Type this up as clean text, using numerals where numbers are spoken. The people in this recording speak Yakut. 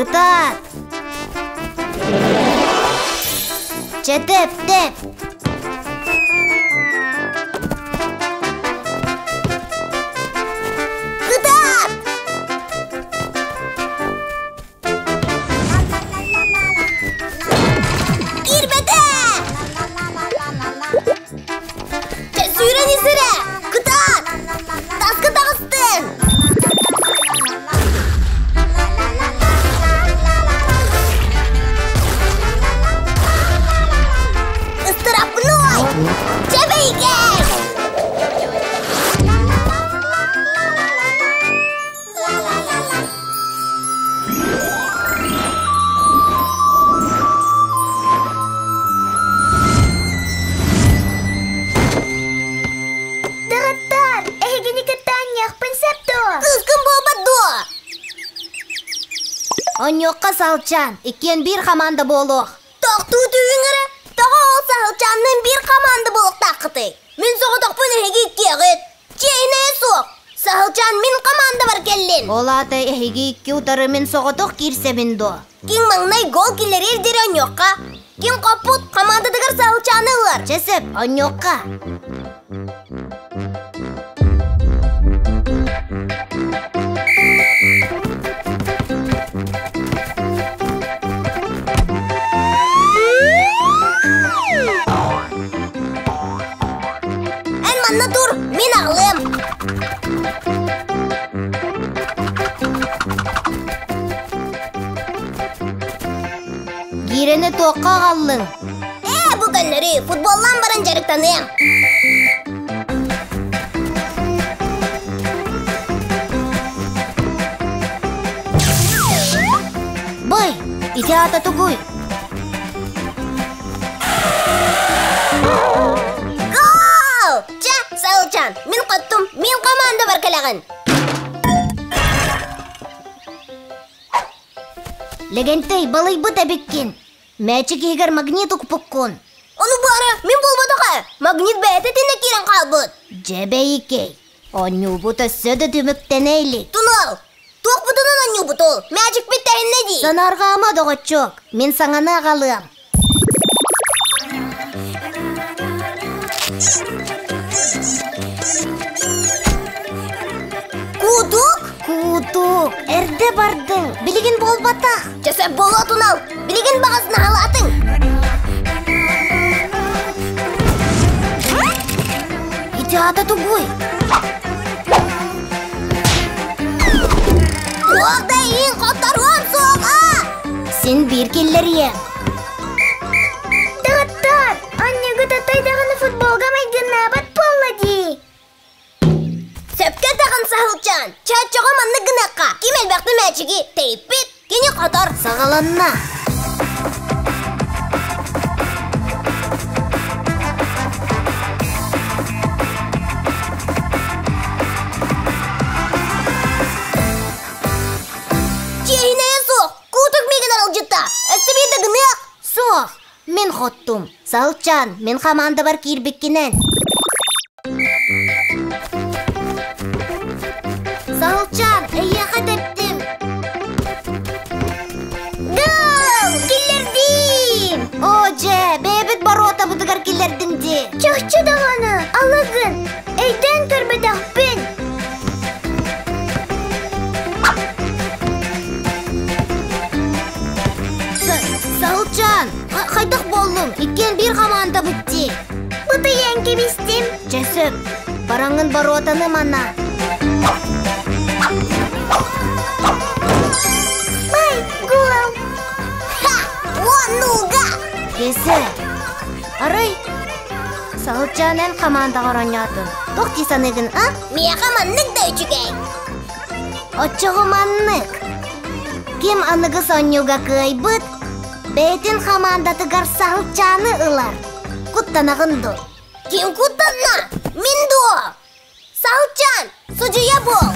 Ытаат! Чэ тэп-тэп! Ытаат! Киирбэтэ! Чэ сүүрэн исэрэ! Кытаат! Таска таҕыстын! Ыстыраппыной! Чэбэйгэн! Доҕоттоор, эһигини кытта анньыахпын сөп дуо? Кыыскын буолбат дуо? Онньуохха Салчаан, иккиэн биир хамаанда буолуох. Тохтуу түүҥ эрэ, тоҕо ол Саһылчаанныын биир хамаанда буолуохтааххытый? Мин соҕотохпун эһиги иккиэҕит. Чиэһинэйэ суох! Саһылчаан мин хамаандабар кэллин! Ол аата эһиги икки утары мин соҕотох киирсэбин дуо? Ким маҥнай гол киллэриэр диэри онньуохха. Ким хоппут, хамаандатыгар Саһылчааны ылар. Чэ сөп, онньуохха. Эн манна тур, мин аҕалыам. Гиирэни туохха аҕаллыҥ? Ээ, бу көннөрү футболлаан баран дьарыктаныам. Бый, ити аата тугуй? Гол! Чэ, Саылчан, мин хоттум, мин командабар кэлэҕин. Лэгэнтэй, балыйбыт эбиккин. Мээчик иһигэр магнит укпуккун. Ону баара, мин буолбатаха. Магнит бэйэтэ итиннэ киирэн хаалбыт. Дьэ бэйикэй, оонньуубут өссө да түмүктэнэ илик. Тунал, туохпутунан оонньуубут ол? Мээчикпит тэһиннэ дии. Санаарҕаама, доҕоччуок, мин саҥаны аҕалыам. Куудук? Куудук, эрдэ бардыҥ, билигин буолбатах. Чэ сөп буолуо тунал, билигин баҕас наһалаатыҥ. Ити аата тугуй? Туох да иһин хотторуом суоҕа! Син биир киллэриэ. Доҕоттоор, онньугу татай даҕаны футболга майгыннаабат буолла дии. Сөпкө даҕан саһылчаан, чааччоҕо маннык гыныахха. Ким элбэхтэ мээчиги тэйиппит, кини хотор. Саҕаланна. Чиэһинэйэ суох, куутук миигин аралдьытта. Өссө биирдэ гыныах. Суох, мин хоттум. Салчан, мин хамаандабар киирбиккинэн. Салчан, эйиэхэ тэптим. Гол! Киллэрдим! Оо, дьэ, бэйэбит боруотабытыгар киллэрдиҥ дии. Чахчы даҕаны, алыгын, өйдөөн көрбөтөхпүн. Саһылчаан, хайдах буоллуҥ? Иккиэн биир хамаандабыт дии. Бытыйан кэбистим. Чэ сөп, бараҥҥын боруотаны мана. Бай, гол! Ха! Уоннууга! Кесе, арай, Саһылчаан эн хамаандаҕар оонньоотун. Туох дии саныыгын, а? Миэхэ маннык да үчүгэй. Оччоҕо маннык. Ким аныгыс оонньууга кыайбыт, бэйэтин хамаандатыгар саһылчааны ылар. Куттанаҕын дуо? Ким куттанна? Мин дуо? Саһылчаан, судьуйа буол!